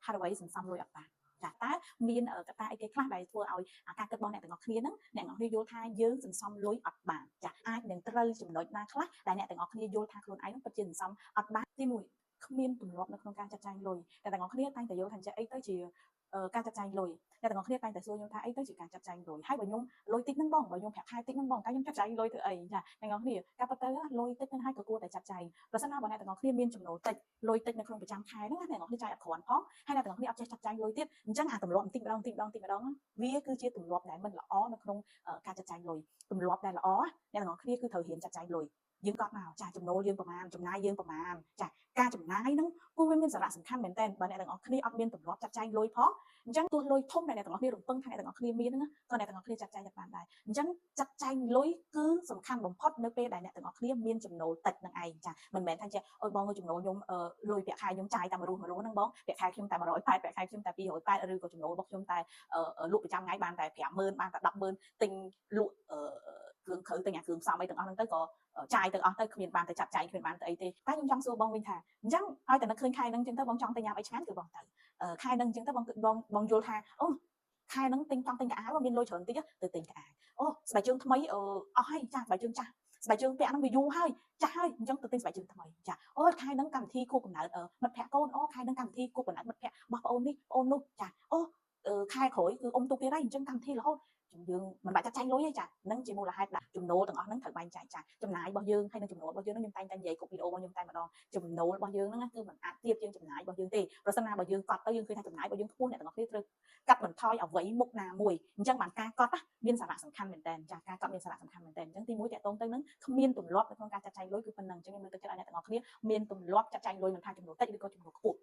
ហេតុអ្វីសន្សំលុយអត់បានចាតើមានកត្តាអីគេខ្លះដែលធ្វើឲ្យការគិតរបស់អ្នកទាំងអស់គ្នាហ្នឹងអ្នកទាំងអស់គ្នាយល់ថាយើងសន្សំលុយអត់បានចាអាចនឹងត្រូវចំណុចណាខ្លះដែលអ្នកទាំងអស់គ្នាយល់ថាខ្លួនឯងហ្នឹងពិតជាសន្សំអត់បានទី1គ្មានទម្លាប់នៅក្នុងការចាត់ចែងលុយតែទាំងអស់គ្នាតែងតែយល់ថាចេះអីទៅជាការចាត់ចែងលុយអ្នកទាំងអស់គ្នាតែងតែសួរខ្ញុំថាអីទៅជាការចាត់ចែងលុយហើយបើខ្ញុំលុយតិចហ្នឹងបងបើខ្ញុំប្រាក់ខែតិចហ្នឹងបងតើខ្ញុំចាត់ចែងលុយធ្វើអីចាអ្នកទាំងអស់គ្នាការពិតទៅលុយតិចហ្នឹងហើយក៏គួរតែចាត់ចែងប្រសិនណាបើអ្នកទាំងអស់គ្នាមានចំណូលតិចលុយតិចនៅក្នុងប្រចាំខែហ្នឹងណាអ្នកទាំងអស់គ្នាចាយអត់គ្រាន់ផងហើយអ្នកទាំងអស់គ្នាអត់ចេះចាត់ចែងលុយទៀតអញ្ចឹងអាទម្លាប់បន្តិចម្ដងបន្តិចម្ដងបន្តិចម្ដងវាគឺជាទម្លាប់ដែលមិនល្អនៅក្នុងការចាត់ចែងលុយទម្លាប់ដែលល្អអ្នកទាំងអស់គ្នាគឺត្រូវរៀនចាត់ចែងលុយយើងកត់មកចាចំណូលយើងប្រមាណចំណាយយើងប្រមាណចាការចំណាយហ្នឹងគឺវាមានសារៈសំខាន់មែនតើបើអ្នកទាំងអស់គ្នាអត់មានទម្លាប់ចាត់ចែងលុយផងអញ្ចឹងទោះលុយធំដែលអ្នកទាំងអស់គ្នារំពឹងថាអ្នកទាំងអស់គ្នាមានហ្នឹងក៏អ្នកទាំងអស់គ្នាចាត់ចែងអត់បានដែរអញ្ចឹងចាត់ចែងលុយគឺសំខាន់បំផុតនៅពេលដែលអ្នកទាំងអស់គ្នាមានចំណូលតិចនឹងឯងចាមិនមែនថាចេះអូយបងចំណូលខ្ញុំលុយប្រាក់ខែខ្ញុំចាយតែមួយរស់មួយរស់ហ្នឹងបងប្រាក់ខែខ្ញុំតែ180ប្រាក់ខែខ្ញុំតែ280ឬក៏ចំណូលរបស់ខ្ញុំតែលក់ប្រចាំថ្ងៃបានតែ50000បានតែ100000ទិញលក់គ្រឿងក្រៅទិញអាគ្រឿងផ្សំអីទាំងអស់ហ្នឹងទៅក៏ចាយទៅអស់ទៅគ្មានបានទៅចាត់ចែងគ្មានបានទៅអីទេតែខ្ញុំចង់សួរបងវិញថាអញ្ចឹងឲ្យតែនឹកឃើញខែហ្នឹងអញ្ចឹងទៅបងចង់ទៅញ៉ាំអីឆ្ងាញ់គឺបងទៅខែហ្នឹងអញ្ចឹងទៅបងបងបងយល់ថាអូខែហ្នឹងទិញចង់ទិញខោអាវមានលុយច្រើនតិចទៅទិញខោអាវអូស្បែកជើងថ្មីអស់ហើយចាស្បែកជើងចាស់ស្បែកជើងពាក់ហ្នឹងវាយូរហើយចាស់ហើយអញ្ចឹងទៅទិញស្បែកជើងថ្មីចាអូខែហ្នឹងកម្មវិធីខួបកំណើតមិត្តភក្តិកូនអូខែហ្នឹងកម្មវិធីខួបកំណើតមិត្តភក្តិរបស់ប្អូននេះប្អូននោះចាអូខែក្រោយគឺអ៊ំទូកទៀតហើយអញ្ចឹងកម្មវិធីរហូតយើងមិនបាច់ចាត់ចែងលុយទេចានឹងជាមូលហេតុដែលចំណូលទាំងអស់ហ្នឹងត្រូវបែងចែកចាចំណាយរបស់យើងហើយនឹងចំណូលរបស់យើងហ្នឹងខ្ញុំតែងតែនិយាយគ្រប់វីដេអូរបស់ខ្ញុំតែម្ដងចំណូលរបស់យើងហ្នឹងគឺមិនអាចទៀបជាងចំណាយរបស់យើងទេប្រសិនណាបើយើងកត់ទៅយើងឃើញថាចំណាយរបស់យើងខ្ពស់អ្នកទាំងអស់គ្នាត្រូវកាត់បន្ថយអ្វីមុខណាមួយអញ្ចឹងបានការកត់មានសារៈសំខាន់មែនតើចាការកត់មានសារៈសំខាន់មែនតើអញ្ចឹងទីមួយតាក់ទងទៅនឹងគ្មានទម្លាប់នៅក្នុងការចាត់ចែងលុយគឺប៉ុណ្ណឹងអញ្ចឹងខ្ញុំលើកទឹកចិត្តឲ្យអ្នកទាំងអស់គ្នាមានទម្លាប់ចាត់ចែងលុយមិនថាចំណូលតិចឬក៏ចំណូលខ្ពស់។